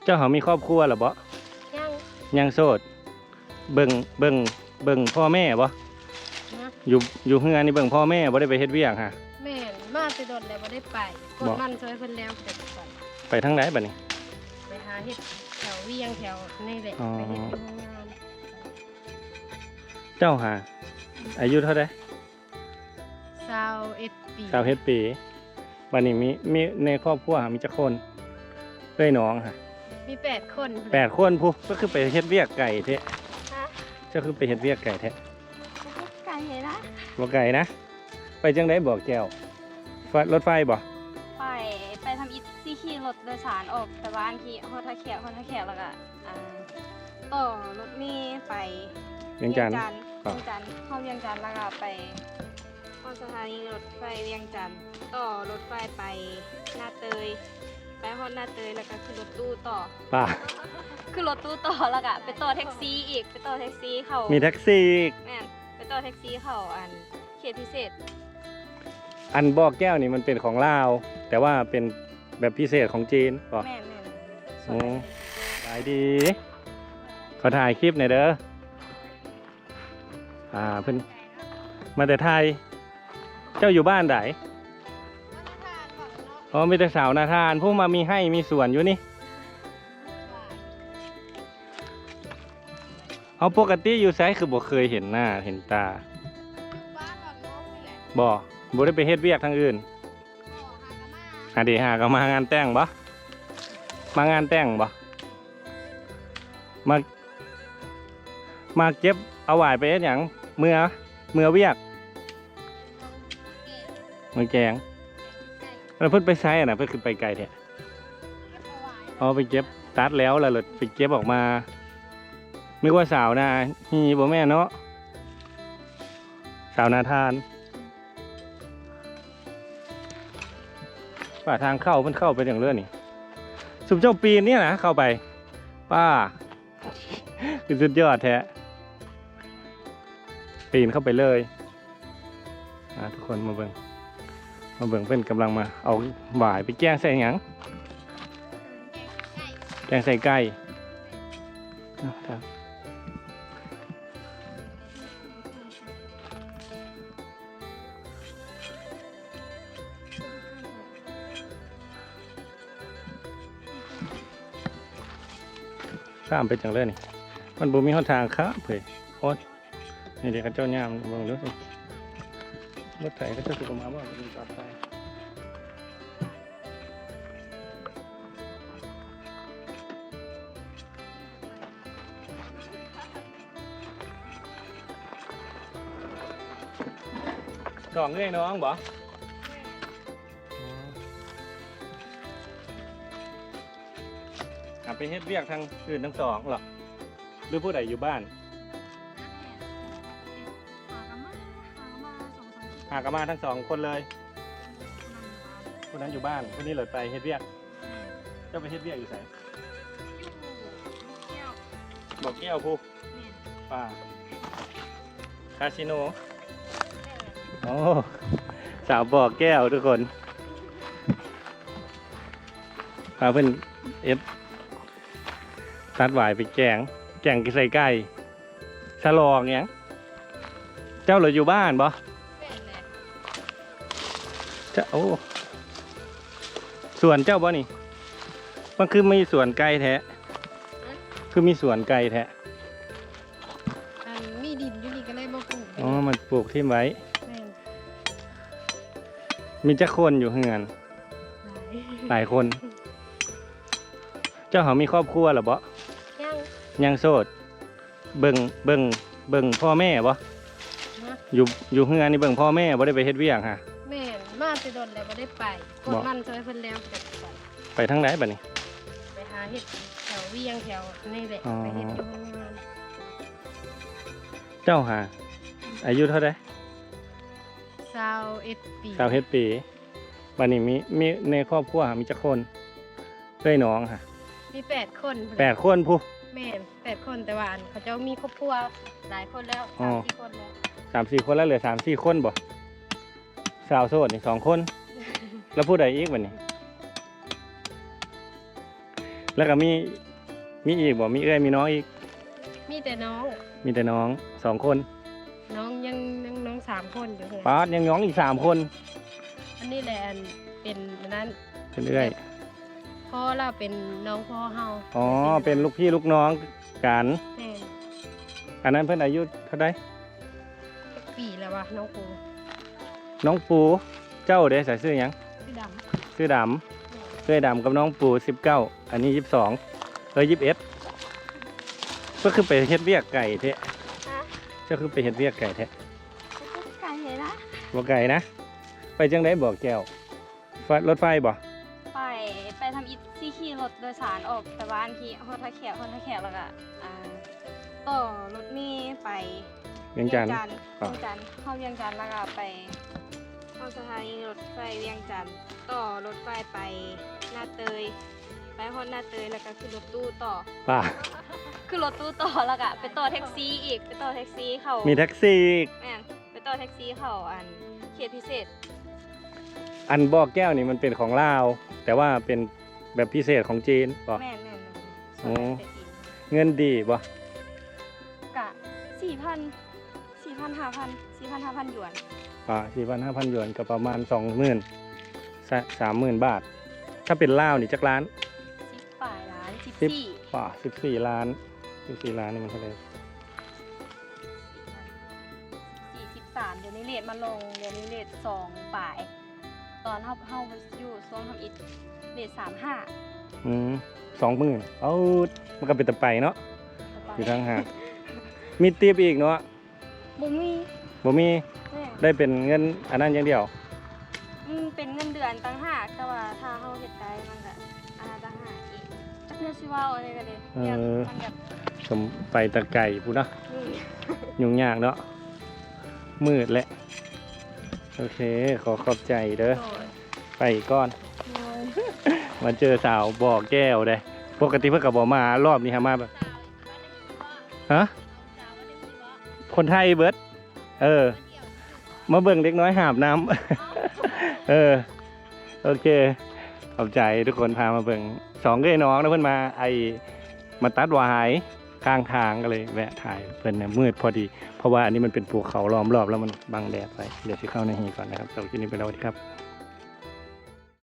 ເຈົ້າຫາມີຄອບຄົວແລ້ວບໍ່? ຍັງ ຍັງໂສດ. ເບິ່ງ ເບິ່ງ ເບິ່ງພໍ່ແມ່ບໍ່? ຮະ? ຢູ່ ຢູ່ເຮືອນນີ້ເບິ່ງພໍ່ແມ່ບໍ່? ໄດ້ໄປເຮັດວຽກຫາ? ແມ່ນ ມາແຕ່ດົນແລ້ວບໍ່ໄດ້ໄປ. ກົດມັນຊ່ອຍເພິ່ນແລ້ວ ໄປທາງໃດບັດນີ້? ໄປຫາເຮັດແຖວວຽງແຖວນີ້ແຫຼະ. ອໍ ໄປເຮັດຢູ່ໂຮງງານ. ເຈົ້າຫາ ອາຍຸເທົ່າໃດ? ຊາວເອັດປີ. ຊາວເອັດປີ. ບັດນີ້ມີ ມີໃນຄອບຄົວຫາມີຈັກຄົນ? ເອື້ອຍນ້ອງຫາ? ມີແປດຄົນ. ແປດຄົນພຸ້ນ. ເຈົ້າຄືໄປເຮັດວຽກໄກແທ້? ຮະ? ເຈົ້າຄືໄປເຮັດວຽກໄກແທ້? ບໍ່ໄກນະ. ບໍ່ໄກນະ. ໄປຈັ່ງໃດບໍ່ແກ້ວ? ໄຟ ລົດໄຟບໍ່? ໄປ ໄປທຳອິດຊິຂີ່ລົດໂດຍສານອອກແຕ່ບ້ານ ຂີ່ຮອດທ່າແຂກ ຮອດທ່າແຂກແລ້ວກະ ອ່າ ຕໍ່ລົດເມໄປວຽງຈັນ. ວຽງຈັນ. ອໍ ວຽງຈັນ ຮອດວຽງຈັນແລ້ວກະໄປຮອດສະຖານີລົດໄຟວຽງຈັນ ຕໍ່ລົດໄຟໄປນາເຕີຍ ໄປຮອດນາເຕີຍແລ້ວກະຂຶ້ນລົດຕູ້ຕໍ່. ປ້າ ຂຶ້ນລົດຕູ້ຕໍ່ແລ້ວກະໄປຕໍ່ແທັກຊີອີກ ໄປຕໍ່ແທັກຊີເຂົ້າ ມີແທັກຊີອີກ. ແມ່ນ ໄປຕໍ່ແທັກຊີເຂົ້າອັນເຂດພິເສດ. ອັນບໍ່ແກ້ວນີ້ມັນເປັນຂອງລາວ ແຕ່ວ່າເປັນ ແບບພິເສດຂອງຈີນບໍ? ແມ່ນໆ. ໂອ້ ສະບາຍດີ ຂໍຖ່າຍຄລິບໜ່ອຍເດີ. ອ່າ ເພິ່ນມາແຕ່ໄທ. ເຈົ້າຢູ່ບ້ານໃດ? ອໍ ມີແຕ່ສາວນາທານ. ຜູ້ມາມີໄຮ່ມີສວນຢູ່ນີ້. ເອົາ ປົກກະຕິຢູ່ໃສ ຄືບໍ່ເຄີຍເຫັນໜ້າເຫັນຕາ? ຢູ່ບ້ານວັງນົກນີ້ແຫຼະ. ບໍ່ ບໍ່ໄດ້ໄປເຮັດວຽກທາງອື່ນ? ບໍ່ ຫາກະມາ. ຫາເດ ຫາກະມາງານແຕ່ງບໍ? ມາງານແຕ່ງບໍ? ມາ ມາເກັບເອົາຫວາຍໄປເຮັດຫຍັງ? ເມືອ ເມືອວຽກ ເມືອແກງ. ແລ້ວເພິ່ນໄປໃສຫັ້ນນະ? ເພິ່ນຄືໄປໄກແທ້? ອໍ ໄປເກັບ ຕັດແລ້ວ ແລ້ວໄປເກັບອອກມາ. ນຶກວ່າສາວນາຮີ ບໍ່ແມ່ນເນາະ ສາວນາທານ. ວ່າທາງເຂົ້າ ເພິ່ນເຂົ້າໄປຈັ່ງເລີຍນີ້. ຊຸມເຈົ້າປີນນີ້ນະເຂົ້າໄປ. ປ້າ ຄືສຸດຍອດແທ້ ປີນເຂົ້າໄປເລີຍ. ອ່າ ທຸກຄົນມາເບິ່ງ ມາເບິ່ງ ເພິ່ນກຳລັງມາເອົາຫວາຍໄປແກງໃສ່ຫຍັງ? ແກງໃສ່ໄກ່. ຂ້າມໄປຈັ່ງໃດນີ້? ມັນບໍ່ມີຫົນທາງຂ້າມເວີຍ. ໂອ້ຍ ນີ້ເດ ເຂົາເຈົ້າຍ່າງເບິ່ງເດີ. ລົດໄຖເຂົາເຈົ້າຊິບໍ່ມາບໍ່? ມັນປອດໄພ. ສອງເອື້ອຍນ້ອງບໍ? ຫາໄປເຮັດວຽກທາງອື່ນທັງສອງເນາະ ຫຼືຜູ້ໃດຢູ່ບ້ານ? ຫາກະມາ ຫາກະມາສອງສາມຄົນ ຫາກະມາທັງສອງຄົນເລີຍ. ຜູ້ນັ້ນຢູ່ບ້ານ ຜູ້ນີ້ເລີຍໄປເຮັດວຽກ. ແມ່ນ. ເຈົ້າໄປເຮັດວຽກຢູ່ໃສ? ຢູ່ບໍ່ແກ້ວ. ບໍ່ແກ້ວພຸ້ນ. ແມ່ນ. ປ້າ ຄາສິໂນ. ແມ່ນ. ໂອ້ ສາວບໍ່ແກ້ວທຸກຄົນ ພາເພິ່ນເອັດ ຕັດຫວາຍໄປແກງ ແກງໃສ່ໄກ່ ສະຫຼອງຫຍັງ? ເຈົ້າລະຢູ່ບ້ານບໍ່? ແມ່ນແຫຼະ. ເຈົ້າ ໂອ້ ສວນເຈົ້າບໍ່ນີ້? ມັນຄືມີສວນໄກ່ແທ້? ຮະ? ຄືມີສວນໄກ່ແທ້? ອັນມີດິນຢູ່ນີ້ກະເລີຍບໍ່ປູກ. ອໍ ມັນປູກຖິ້ມໄວ້. ແມ່ນ. ມີຈັກຄົນຢູ່ເຮືອນ? ຫຼາຍ ຫຼາຍຄົນ. ເຈົ້າຫາມີຄອບຄົວແລ້ວບໍ່? ຍັງ ຍັງໂສດ. ເບິ່ງ ເບິ່ງ ເບິ່ງພໍ່ແມ່ບໍ່? ຮະ? ຢູ່ ຢູ່ເຮືອນນີ້ເບິ່ງພໍ່ແມ່ບໍ່? ໄດ້ໄປເຮັດວຽກຫາ? ແມ່ນ ມາແຕ່ດົນແລ້ວບໍ່ໄດ້ໄປ. ກົດມັນຊ່ອຍເພິ່ນແລ້ວ ໄປທາງໃດບັດນີ້? ໄປຫາເຮັດແຖວວຽງແຖວນີ້ແຫຼະ. ອໍ ໄປເຮັດຢູ່ໂຮງງານ. ເຈົ້າຫາ ອາຍຸເທົ່າໃດ? ຊາວເອັດປີ. ຊາວເອັດປີ. ບັດນີ້ມີ ມີໃນຄອບຄົວຫາມີຈັກຄົນ? ເອື້ອຍນ້ອງຫາ? ມີແປດຄົນພຸ້ນ. ແປດຄົນພຸ້ນ. ແມ່ນ ແປດຄົນ ແຕ່ວ່າອັນເຂົາເຈົ້າມີຄອບຄົວຫຼາຍຄົນແລ້ວ. ອໍ ສາມສີ່ຄົນແລ້ວ. ສາມສີ່ຄົນແລ້ວ ເຫຼືອສາມສີ່ຄົນບໍ? ສາວໂສດນີ້ສອງຄົນ. ແລ້ວຜູ້ໃດອີກບັດນີ້? ແລ້ວກໍມີ ມີອີກບໍ່? ມີເອື້ອຍ ມີນ້ອງອີກ? ມີແຕ່ນ້ອງ ມີແຕ່ນ້ອງສອງຄົນ. ນ້ອງຍັງ ຍັງນ້ອງສາມຄົນຢູ່ເຮືອນ. ປາດ ຍັງນ້ອງອີກສາມຄົນ. ອັນນີ້ແຫຼະ ອັນເປັນອັນນັ້ນ ເປັນເອື້ອຍ ແບບພໍ່ລາວເປັນນ້ອງພໍ່ເຮົາ. ອໍ ເປັນລູກພີ່ລູກນ້ອງກັນ. ແມ່ນ. ອັນນັ້ນເພິ່ນອາຍຸເທົ່າໃດ? ຈັກປີແລ້ວວະ ນ້ອງປູ? ນ້ອງປູ. ເຈົ້າເດ້ ໃສ່ຊື່ຫຍັງ? ຊື່ດຳ. ຊື່ດຳ. ເອື້ອຍດຳກັບນ້ອງປູ ສິບເກົ້າ ອັນນີ້ ຊາວສອງ ເອີ ຊາວເອັດ. ເຈົ້າຄືໄປເຮັດວຽກໄກແທ້? ຮະ? ເຈົ້າຄືໄປເຮັດວຽກໄກແທ້? ບໍ່ໄກນະ. ບໍ່ໄກນະ. ໄປຈັ່ງໃດບໍ່ແກ້ວ? ໄຟ ລົດໄຟບໍ່? ໄປ ໄປທຳອິດຊິຂີ່ລົດໂດຍສານອອກແຕ່ບ້ານພີ້ ຮອດທ່າແຂກ ຮອດທ່າແຂກແລ້ວກະ ອ່າ ຕໍ່ລົດເມໄປວຽງຈັນ ວຽງຈັນ ອ່າ ວຽງຈັນ ຮອດວຽງຈັນແລ້ວກະໄປຮອດສະຖານີລົດໄຟວຽງຈັນ ຕໍ່ລົດໄຟໄປນາເຕີຍ ໄປຮອດນາເຕີຍແລ້ວກະຂຶ້ນລົດຕູ້ຕໍ່ ປາ ຂຶ້ນລົດຕູ້ຕໍ່ແລ້ວກະໄປຕໍ່ແທັກຊີອີກ ໄປຕໍ່ແທັກຊີເຂົ້າ ມີແທັກຊີອີກ? ແມ່ນ. ໄປຕໍ່ແທັກຊີເຂົ້າອັນເຂດພິເສດ. ອັນບໍ່ແກ້ວນີ້ມັນເປັນຂອງລາວ ແຕ່ວ່າເປັນແບບພິເສດຂອງຈີນບໍ? ແມ່ນໆໆ. ໂອ້ ສ່ວນຫຼາຍຈະຈີນ. ເງິນດີບໍ? ກະສີ່ພັນ ສີ່ພັນ ຫ້າພັນ ສີ່ພັນ ຫ້າພັນຢວນ. ອ່າ ສີ່ພັນ ຫ້າພັນຢວນ ກໍປະມານສອງໝື່ນ ສາມໝື່ນບາດ. ຖ້າເປັນລາວນີ້ຈັກລ້ານ? ສິບປາຍລ້ານ ສິບສີ່ ສິບ ປາຍ ສິບສີ່ລ້ານ ສິບສີ່ລ້ານນີ້ມັນເທົ່າໃດ? ສີ່ສິບສາມ ດຽວນີ້ເລດມັນລົງ ດຽວນີ້ເລດສອງປາຍ ຕອນເຮົາ ເຮົາຢູ່ຊ່ວງທຳອິດເລດສາມຫ້າ. ອືມ ສອງໝື່ນ ເອົາ ມັນກໍເປັນຕາໄປເນາະ ສະບາຍ ຢູ່ທາງຫາດ ມີຕິບອີກເນາະ? ບໍ່ມີ ບໍ່ມີ. ແມ່ນ ໄດ້ເປັນເງິນອັນນັ້ນຢ່າງດຽວ? ອືມ ເປັນເງິນເດືອນຕ່າງຫາກ ແຕ່ວ່າຖ້າເຮົາເຮັດໄດ້ມັນກໍ ອ່າ ຕ່າງຫາກອີກ ຈັກແນວຊິເວົ້າອັນນີ້ກໍດີ. ເອີ ມັນແບບ ສົມໄປແຕ່ໄກພຸ້ນເນາະ. ອືມ ຫຍຸ້ງຍາກເນາະ ມືດແຫຼະ. ໂອເຄ ຂໍຂອບໃຈເດີ ໂດຍ ໄປກ່ອນ. ໂດຍ ມາເຈີສາວບໍ່ແກ້ວເດ້ ປົກກະຕິເພິ່ນກໍບໍ່ມາ ຮອບນີ້ຫາມາແບບ ຮະ? ຄົນໄທເບິດ. ເອີ ມາເບິ່ງເດັກນ້ອຍຫາບນ້ຳ. ເອີ ໂອເຄ ຂອບໃຈທຸກຄົນ ພາມາເບິ່ງສອງເອື້ອຍນ້ອງນະ ເພິ່ນມາ ໄອ້ ມາຕັດຫວາຍຂ້າງທາງ ກໍເລີຍແວະຖ່າຍເພິ່ນນະ ມືດພໍດີ ເພາະວ່າອັນນີ້ມັນເປັນພູເຂົາລ້ອມລອບ ແລ້ວມັນບັງແດດໄວ້. ດຽວຊິເຂົ້າໃນຮີກ່ອນນະຄັບ ສຳລັບຄລິບນີ້ໄປແລ້ວ ສະຫວັດດີຄັບ.